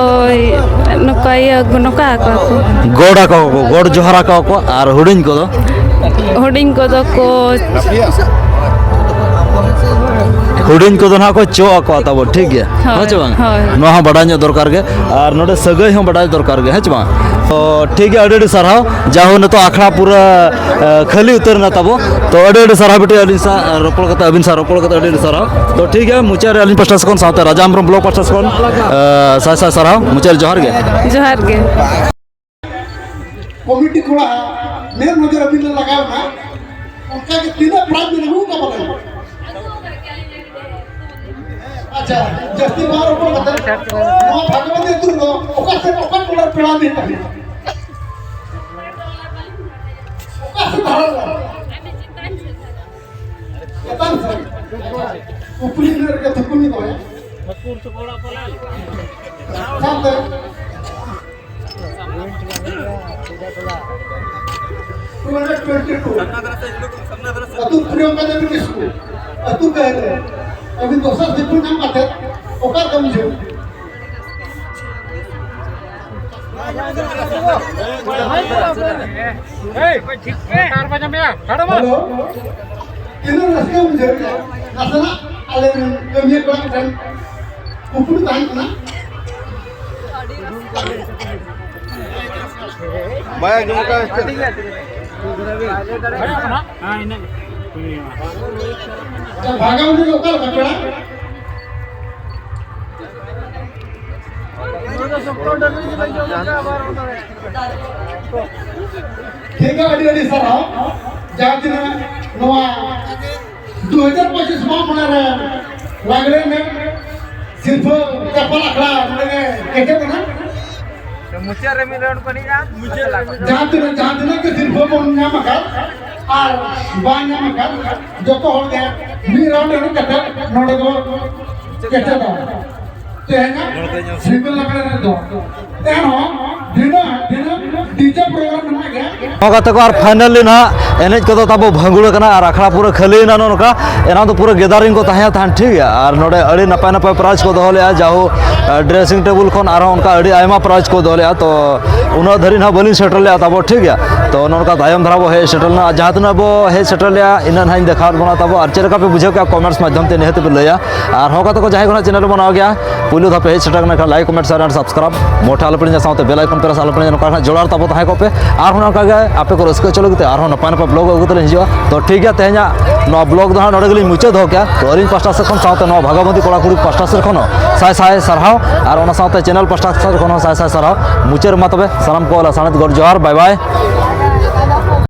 ᱱᱚᱝᱠᱟ ᱤᱭᱟᱹ, ᱱᱚᱝᱠᱟ ᱟᱠᱚ ᱠᱚ᱾ ᱜᱚᱰ ᱟᱠᱚ ᱠᱚ, ᱜᱚᱰ ᱡᱚᱦᱟᱨ ᱟᱠᱚ ᱠᱚ᱾ ᱟᱨ ᱦᱩᱰᱤᱧ ᱠᱚᱫᱚ? ᱦᱩᱰᱤᱧ ᱠᱚᱫᱚ ᱠᱚ ᱦᱩᱰᱤᱧ ᱠᱚᱫᱚ ᱱᱟᱦᱟᱜ ᱠᱚ ᱪᱚᱜ ᱟᱠᱚᱣᱟ ᱛᱟᱵᱚ, ᱴᱷᱤᱠ ᱜᱮᱭᱟ? ᱦᱳᱭ, ᱦᱮᱸ ᱪᱮ ᱵᱟᱝ? ᱦᱳᱭ᱾ ᱱᱚᱣᱟ ᱦᱚᱸ ᱵᱟᱰᱟᱭ ᱧᱚᱜ ᱫᱚᱨᱠᱟᱨ ᱜᱮ᱾ ᱟᱨ ᱱᱚᱰᱮ ᱥᱟᱹᱜᱟᱹᱭ ᱦᱚᱸ ᱵᱟᱰᱟᱭ ᱫᱚᱨᱠᱟᱨ ᱜᱮ, ᱦᱮᱸ ᱪᱮ ᱵᱟᱝ? ᱛᱚ ᱴᱷᱤᱠ ᱜᱮᱭᱟ, ᱟᱹᱰᱤ ᱟᱹᱰᱤ ᱥᱟᱨᱦᱟᱣ᱾ ᱡᱟᱦᱳ, ᱱᱤᱛᱚᱜ ᱟᱠᱷᱲᱟ ᱯᱩᱨᱟᱹ, ᱮ, ᱠᱷᱟᱹᱞᱤ ᱩᱛᱟᱹᱨ ᱮᱱᱟ ᱛᱟᱵᱚ᱾ ᱛᱚ ᱟᱹᱰᱤ ᱟᱹᱰᱤ ᱥᱟᱨᱦᱟᱣ ᱵᱤᱴᱤ, ᱟᱹᱞᱤᱧ ᱥᱟᱶ ᱨᱚᱯᱚᱲ ᱠᱟᱛᱮ, ᱟᱹᱵᱤᱱ ᱥᱟᱶ ᱨᱚᱯᱚᱲ ᱠᱟᱛᱮ ᱟᱹᱰᱤ ᱟᱹᱰᱤ ᱥᱟᱨᱦᱟᱣ᱾ ᱛᱚ ᱴᱷᱤᱠ ᱜᱮᱭᱟ, ᱢᱩᱪᱟᱹᱫ ᱨᱮ ᱟᱹᱞᱤᱧ ᱯᱟᱥᱴᱟ ᱥᱮᱫ ᱠᱷᱚᱱ, ᱥᱟᱶᱛᱮ ᱨᱟᱡᱟ ᱦᱮᱢᱵᱨᱚᱢ block ᱯᱟᱥᱴᱟ ᱥᱮᱫ ᱠᱷᱚᱱ, ᱮ, ᱥᱟᱭ ᱥᱟᱭ ᱥᱟᱨᱦᱟᱣ᱾ ᱢᱩᱪᱟᱹᱫ ᱨᱮ ᱡᱚᱦᱟᱨ ᱜᱮ᱾ ᱡᱚᱦᱟᱨ ᱜᱮ᱾ ᱠᱚᱢᱤᱴᱤ ᱠᱚᱲᱟ ᱢᱮᱫ ᱱᱚᱡᱚᱨ ᱟᱹᱵᱤᱱ ᱞᱮ ᱞᱟᱜᱟᱣ ᱮᱱᱟ, ᱚᱱᱠᱟ ᱜᱮ ᱛᱤᱱᱟᱹᱜ ᱯᱨᱟᱭᱤᱡᱽ ᱵᱤᱱ ᱟᱹᱜᱩ ᱠᱟᱜ ᱯᱟᱞᱮ? ᱟᱪᱪᱷᱟ, ᱡᱟᱹᱥᱛᱤ ᱵᱟᱝ ᱨᱚᱯᱚᱲ ᱠᱟᱛᱮ, ᱱᱚᱣᱟ ᱵᱷᱟᱜᱽᱵᱟᱹᱛᱤ ᱟᱹᱛᱩ ᱨᱮᱫᱚ ᱚᱠᱟ ᱥᱮᱫ, ᱚᱠᱟ ᱴᱚᱞᱟ ᱨᱮ ᱯᱮᱲᱟ ᱢᱮᱱᱟᱜ ᱛᱟᱵᱤᱱᱟ? ᱚᱠᱟ ᱥᱮᱫ ᱫᱷᱟᱨᱟ ᱨᱮ? ᱪᱮᱛᱟᱱ ᱥᱮᱫ᱾ ᱠᱩᱠᱞᱤ ᱨᱮᱜᱮ ᱛᱷᱩᱠᱩᱢ ᱫᱚᱦᱚᱭᱟ᱾ ᱥᱟᱶᱛᱮ two hundred twenty two, ᱟᱹᱛᱩ ᱯᱨᱤᱭᱚᱝᱠᱟ ᱫᱮᱵᱤ ᱠᱤᱥᱠᱩ, ᱟᱹᱛᱩ ᱠᱟᱹᱦᱨᱟᱹ, ᱟᱹᱵᱤᱱ ᱫᱚᱥᱟᱨ ᱥᱤᱨᱯᱟᱹ ᱧᱟᱢ ᱠᱟᱛᱮ ᱚᱠᱟ ᱞᱮᱠᱟ ᱵᱩᱡᱷᱟᱹᱣ? ᱦᱮᱞᱳ, ᱛᱤᱱᱟᱹᱜ ᱨᱟᱹᱥᱠᱟᱹ ᱵᱩᱡᱷᱟᱹᱣ ᱠᱮᱫᱟ? ᱱᱟᱥᱮᱱᱟᱜ ᱟᱞᱮ ᱨᱮᱱ ᱠᱟᱹᱢᱤᱭᱟᱹ ᱠᱚᱲᱟ ᱠᱚᱴᱷᱮᱱ ᱠᱩᱠᱞᱤ ᱛᱟᱦᱮᱸ ᱠᱟᱱᱟ᱾ ᱵᱟᱭ ᱟᱸᱡᱚᱢᱚᱜ ᱠᱟᱱᱟ ᱥᱮ? ᱟᱪᱪᱷᱟ, ᱵᱷᱟᱜᱟᱢ ᱨᱮ ᱚᱠᱟ ᱞᱮᱠᱟ ᱯᱮᱲᱟ? ᱴᱷᱤᱠ ᱜᱮᱭᱟ, ᱟᱹᱰᱤ ᱟᱹᱰᱤ ᱥᱟᱨᱦᱟᱣ᱾ ᱡᱟᱦᱟᱸ ᱛᱤᱱᱟᱹᱜ ᱱᱚᱣᱟ ᱫᱩ ᱦᱟᱡᱟᱨ ᱯᱚᱸᱪᱤᱥ ᱢᱟᱜ ᱢᱚᱬᱮ ᱨᱮ ᱞᱟᱜᱽᱲᱮ ᱮᱱᱮᱡ ᱥᱤᱨᱯᱟᱹ ᱪᱟᱯᱟᱞ ᱟᱠᱷᱲᱟ ᱱᱚᱰᱮ ᱜᱮ ᱠᱮᱪᱮᱫ ᱮᱱᱟ᱾ ᱢᱩᱪᱟᱹᱫ ᱨᱮ ᱢᱤᱫ ᱨᱟᱣᱩᱱᱰ ᱠᱚ ᱮᱱᱮᱡᱼᱟ᱾ ᱡᱟᱦᱟᱸ ᱛᱤᱱᱟᱹᱜ, ᱡᱟᱦᱟᱸ ᱛᱤᱱᱟᱹᱜ ᱜᱮ ᱥᱤᱨᱯᱟᱹ ᱵᱚᱱ ᱧᱟᱢ ᱟᱠᱟᱫ ᱟᱨ ᱵᱟᱝ ᱧᱟᱢ ᱟᱠᱟᱫ, ᱡᱚᱛᱚ ᱦᱚᱲ ᱜᱮ ᱢᱤᱫ ᱨᱟᱣᱩᱱᱰ ᱮᱱᱮᱡ ᱠᱟᱛᱮ ᱱᱚᱰᱮ ᱵᱚᱱ ᱠᱮᱪᱮᱫᱟ᱾ ᱛᱮᱦᱮᱧᱟᱜ ᱥᱤᱸᱜᱟᱹᱲ ᱞᱟᱜᱽᱲᱮ ᱨᱮᱫᱚ ᱮᱱᱦᱚᱸ ᱫᱷᱤᱱᱟᱹᱝ, ᱫᱷᱤᱱᱟᱹᱝ ᱰᱤᱡᱮ ᱯᱨᱳᱜᱨᱟᱢ ᱢᱮᱱᱟᱜ ᱜᱮᱭᱟ᱾ ᱱᱚᱣᱟ ᱠᱟᱛᱮ ᱠᱚ ᱟᱨ ᱯᱷᱟᱭᱱᱟᱞᱤ ᱱᱟᱦᱟᱜ ᱮᱱᱮᱡ ᱠᱚᱫᱚ ᱛᱟᱵᱚ ᱵᱷᱟᱸᱜᱩᱲ ᱟᱠᱟᱱᱟ ᱟᱨ ᱟᱠᱷᱲᱟ ᱯᱩᱨᱟᱹ ᱠᱷᱟᱹᱞᱤᱭᱮᱱᱟ᱾ ᱱᱚᱜᱼᱚ ᱱᱚᱝᱠᱟ ᱮᱱᱟᱝ ᱫᱚ ᱯᱩᱨᱟᱹ ᱜᱮᱫᱟᱨᱤᱝ ᱠᱚ ᱛᱟᱦᱮᱸ ᱛᱟᱦᱮᱸᱱ, ᱴᱷᱤᱠ ᱜᱮᱭᱟ᱾ ᱟᱨ ᱱᱚᱰᱮ ᱟᱹᱰᱤ ᱱᱟᱯᱟᱭ ᱱᱟᱯᱟᱭ ᱯᱨᱟᱭᱤᱡᱽ ᱠᱚ ᱫᱚᱦᱚ ᱞᱮᱫᱼᱟ, ᱡᱟᱦᱳ ᱰᱨᱮᱥᱤᱝ ᱴᱮᱵᱩᱞ ᱠᱷᱚᱱ ᱟᱨᱦᱚᱸ ᱚᱱᱠᱟ ᱟᱹᱰᱤ ᱟᱭᱢᱟ ᱯᱨᱟᱭᱤᱡᱽ ᱠᱚ ᱫᱚᱦᱚ ᱞᱮᱫᱼᱟ᱾ ᱛᱚ ᱩᱱᱟᱹᱜ ᱫᱷᱟᱹᱨᱤᱡ ᱱᱟᱦᱟᱜ ᱵᱟᱹᱞᱤᱧ ᱥᱮᱴᱮᱨ ᱞᱮᱫᱼᱟ ᱛᱟᱵᱚ, ᱴᱷᱤᱠ ᱜᱮᱭᱟ᱾ ᱛᱚ ᱱᱚᱜᱼᱚ ᱱᱚᱝᱠᱟ ᱛᱟᱭᱚᱢ ᱫᱷᱟᱨᱟ ᱵᱚ ᱦᱮᱡ ᱥᱮᱴᱮᱨ ᱞᱮᱱᱟ᱾ ᱟᱨ ᱡᱟᱦᱟᱸ ᱛᱤᱱᱟᱹᱜ ᱵᱚ ᱦᱮᱡ ᱥᱮᱴᱮᱨ ᱞᱮᱫᱼᱟ, ᱤᱱᱟᱹᱜ ᱱᱟᱦᱟᱜ ᱤᱧ ᱫᱮᱠᱷᱟᱣᱟᱫ ᱵᱚᱱᱟ ᱛᱟᱵᱚ᱾ ᱟᱨ ᱪᱮᱫ ᱞᱮᱠᱟ ᱯᱮ ᱵᱩᱡᱷᱟᱹᱣ ᱠᱮᱫᱼᱟ, ᱠᱚᱢᱮᱱᱴᱥ ᱢᱟᱫᱽᱫᱷᱚᱢ ᱛᱮ ᱱᱤᱦᱟᱹᱛ ᱯᱮ ᱞᱟᱹᱭᱟ᱾ ᱟᱨ ᱦᱚᱸ ᱜᱟᱛᱮ ᱠᱚ, ᱡᱟᱦᱟᱸᱭ ᱠᱚ ᱱᱟᱦᱟᱜ ᱪᱮᱱᱮᱞ ᱨᱮᱵᱚᱱ ᱱᱟᱣᱟ ᱜᱮᱭᱟ, ᱯᱩᱭᱞᱩ ᱫᱷᱟᱣ ᱯᱮ ᱦᱮᱡ ᱥᱮᱴᱮᱨ ᱠᱟᱱᱟ ᱠᱷᱟᱱ, ᱞᱟᱭᱤᱠ, ᱠᱚᱢᱮᱱᱴ, ᱥᱮᱭᱟᱨ ᱟᱨ ᱥᱟᱵᱥᱠᱨᱟᱭᱤᱵ ᱢᱚᱴᱷᱟ ᱟᱞᱚ ᱯᱮ ᱦᱤᱲᱤᱧᱟ, ᱥᱟᱶᱛᱮ ᱵᱮᱞ ᱟᱭᱠᱚᱱ ᱯᱮ ᱨᱟᱥ ᱟᱞᱚ ᱯᱮ ᱦᱤᱲᱤᱧᱟ᱾ ᱱᱚᱝᱠᱟ ᱠᱷᱟᱱ ᱡᱚᱲᱟᱣ ᱛᱟᱵᱚ ᱛᱟᱦᱮᱸ ᱠᱚᱜ ᱯᱮ᱾ ᱟᱨᱦᱚᱸ ᱱᱚᱝᱠᱟ ᱜᱮ ᱟᱯᱮ ᱠᱚ ᱨᱟᱹᱥᱠᱟᱹ ᱦᱚᱪᱚ ᱞᱟᱹᱜᱤᱫ ᱛᱮ ᱟᱨᱦᱚᱸ ᱱᱟᱯᱟᱭ ᱱᱟᱯᱟᱭ ᱵᱞᱚᱜ ᱟᱹᱜᱩ ᱠᱟᱛᱮ ᱞᱤᱧ ᱦᱤᱡᱩᱜᱼᱟ᱾ ᱛᱚ ᱴᱷᱤᱠ ᱜᱮᱭᱟ, ᱛᱮᱦᱮᱧᱟᱜ ᱱᱚᱣᱟ ᱵᱞᱚᱜ ᱫᱚ ᱦᱟᱸᱜ ᱱᱚᱰᱮ ᱜᱮᱞᱤᱧ ᱢᱩᱪᱟᱹᱫ ᱫᱚᱦᱚ ᱠᱮᱜᱼᱟ᱾ ᱛᱚ ᱟᱹᱞᱤᱧ ᱯᱟᱥᱴᱟ ᱥᱮᱫ ᱠᱷᱚᱱ ᱥᱟᱶᱛᱮ ᱱᱚᱣᱟ ᱵᱷᱟᱜᱟᱵᱚᱸᱫᱤ ᱠᱚᱲᱟ ᱠᱩᱲᱤ ᱯᱟᱥᱴᱟ ᱥᱮᱫ ᱠᱷᱚᱱ ᱦᱚᱸ ᱥᱟᱭ ᱥᱟᱭ ᱥᱟᱨᱦᱟᱣ, ᱟᱨ ᱚᱱᱟ ᱥᱟᱶᱛᱮ ᱪᱮᱱᱮᱞ ᱯᱟᱥᱴᱟ ᱥᱮᱫ ᱠᱷᱚᱱ ᱦᱚᱸ ᱥᱟᱭ ᱥᱟᱭ ᱥᱟᱨᱦᱟᱣ᱾ ᱢᱩᱪᱟᱹᱫ ᱨᱮ ᱢᱟ ᱛᱚᱵᱮ ᱥᱟᱱᱟᱢ ᱠᱚ ᱞᱟ ᱥᱟᱱᱮᱛ ᱜᱚᱰ ᱡᱚᱦᱟᱨ, ᱵᱟᱭ ᱵᱟᱭ᱾